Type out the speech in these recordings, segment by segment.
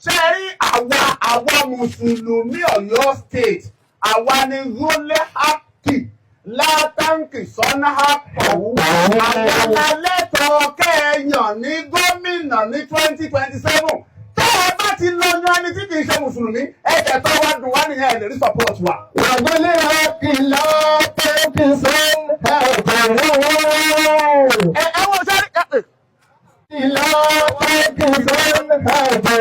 Ṣe rí àwa Mùsùlùmí Ọ̀yọ́ State, àwa ni Zule Haki látàǹkì sọ́nà àpọ̀wù. Àwọn alẹ́tọ̀ọ́ kẹ́ẹ̀yàn ní gómìnà ní 2027. Tẹ́ ẹ bá ti lọ yan ẹni tí kì í ṣe Mùsùlùmí, ẹ̀jẹ̀ tó wá dùn wá nìyẹn, ẹ̀ lè rí support wa. وبالحق لا تنقصن حقه. Ẹ wọ́n ṣe ẹ. لا تنقصن حقه.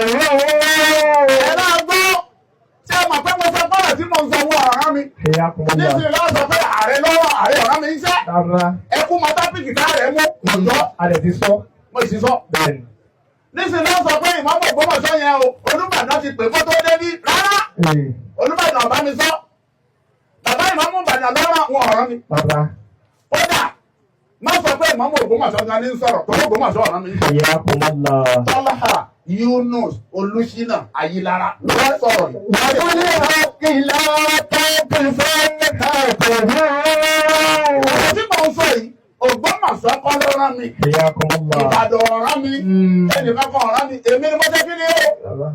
Ẹ máa gbọ́, ṣé ẹ mọ̀ pé mo sọ fọ́nà tí mo ń sọ wọ ọ̀ràn mi? حياكم الله. Nísìnyí lọ́wọ́ sọ pé ààrẹ lọ́wọ́ ààrẹ ọ̀ràn mi ń ṣẹ́. Rárá. Ẹ kú mọ topic táàrẹ mú ọ̀dọ́. A lè ti sọ. Mo sì sọ. Bẹ́ẹ̀ni. Nísìnyí lọ́wọ́ sọ pé ìmọ̀mọ̀ Ògbómọ̀ṣọ́ yẹn o, Olúbàdàn ti pè kó tó dé bí rárá. Olúbàdàn ọ̀bá mi sọ. Bàbá ìmọ̀mù Ìbàdàn lọ́rọ̀ wọn ọ̀ràn mi. Rárá. Kódà má sọ pé ìmọ̀mù Ògbómọ̀ṣọ́ gan ní sọ̀rọ̀ tó Ògbómọ̀ṣọ́ ọ̀ràn mi ń sọ. حياكم الله. Tọ́lá Yunus Olúṣínà Ayílára ló wá sọ̀rọ̀ yìí. وبالحق لا تنقصن حقه. Ọ̀rọ̀ tí mò ń sọ yìí, Ògbómọ̀ṣọ́ kọ́ ló rán mi. حياكم الله. Ìbàdàn ọ̀ràn mi. Ẹnìkan kan ọ̀ràn mi. Èmi ni mo ṣe kí ni o. Rárá.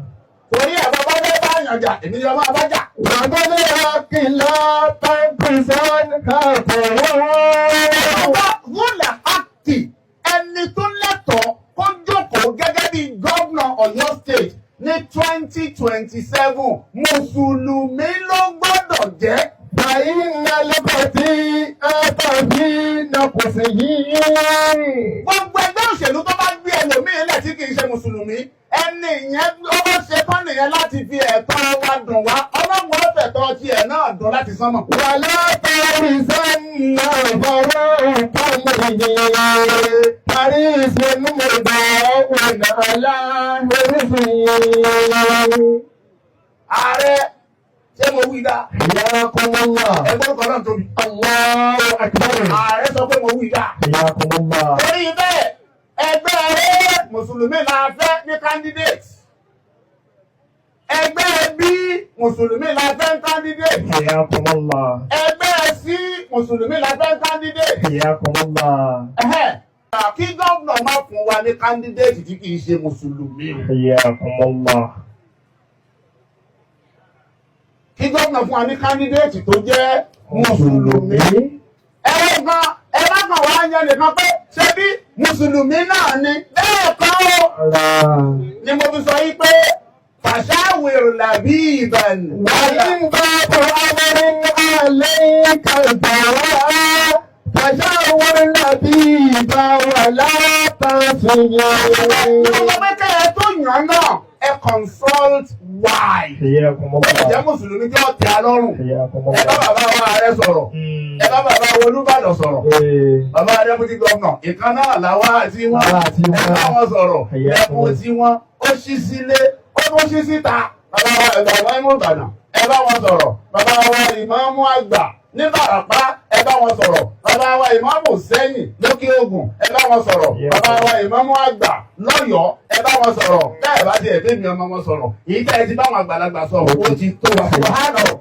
Torí ẹ̀ bàbá fẹ́ bá yàn jà, èmi ni ọmọ abájà. وبالحق لا تنقصن حقه. Ọba Rúlẹ̀ Ákì, ẹni tó lẹ́tọ̀ọ́ kó jókòó gẹ́gẹ́ bí gómìnà Ọ̀yọ́ State ní 2027, Mùsùlùmí ló gbọ́dọ̀ jẹ́. فإن الخطيئة في نفسه. Gbogbo ẹgbẹ́ òṣèlú tó bá gbé ẹlòmíín lẹ̀ tí kì í ṣe Mùsùlùmí, ẹni ìyẹn ó bá ṣe tán nìyẹn láti fi ẹ̀tọ́ wa dùn wá. Ọlọ́run ó fẹ̀tọ́ tiẹ̀ náà dùn láti sánmọ̀. ولا تورثن فروق امره حريص مضاء على حرصه. Ààrẹ, ṣé mo wí dá? حياكم الله. Ẹgbẹ́ orúkọ náà tóbi. الله أكبر. Ààrẹ sọ pé mo wí dá. حياكم الله. Torí bẹ́ẹ̀, ẹgbẹ́ rẹ̀ Mùsùlùmí la fẹ́ ní candidate. Ẹgbẹ́ B, Mùsùlùmí la fẹ́ ní candidate. حياكم الله. Ẹgbẹ́ C, Mùsùlùmí la fẹ́ ní candidate. حياكم الله. Ẹhẹ́. Kí gómìnà má fún wa ní candidate tí kì í ṣe Mùsùlùmí o. حياكم الله. Kí gómìnà fún wa ní candidate tó jẹ́ Mùsùlùmí. Ẹ wọ́n gan, ẹ má kàn wá yan nìkan pé ṣé bí Mùsùlùmí náà ni. Bẹ́ẹ̀ kọ́ o. الله. Ni mo fi sọ yí pé فشاور لبيبا. وإن باب أمر عليك الدواء فشاور لبيبا ولا تعصيه. Ní mo sọ pé kẹ́ ẹ tó yàn náà, ẹ consult wise. حياكم Ó lè jẹ́ الله. Mùsùlùmí tí ó tẹ́ a lọ́rùn. حياكم Ẹ bá الله. bàbá wa ààrẹ sọ̀rọ̀. Ẹ bá bàbá wa Olúbàdàn sọ̀rọ̀. Bàbá deputy governor, ìkan náà làwa àti wọn. Àwa àti wọn. Ẹ bá wọn sọ̀rọ̀. Ẹ̀yà. Ẹkùn tí wọn ó ṣí sílé, ó tún ṣí síta. Bàbá wa bàbá ìmọ̀ Ìbàdàn, ẹ bá wọn sọ̀rọ̀. Bàbá wa ìmáàmù àgbà ní Bàràpá, ẹ bá wọn sọ̀rọ̀. Bàbá wa ìmáàmù Sẹ́yìn lókè Ògùn, ẹ bá wọn sọ̀rọ̀. Bàbá wa ìmáàmù àgbà lọ́yọ̀ọ́, ẹ bá wọn sọ̀rọ̀. Bẹ́ẹ̀ bá tiẹ̀ bẹ́ẹ̀ mi ọmọ wọn sọ̀rọ̀, èyí tẹ́ ẹ ti bá wọn àgbàlagbà sọ̀rọ̀, ó ti tó wa. Subhanahu.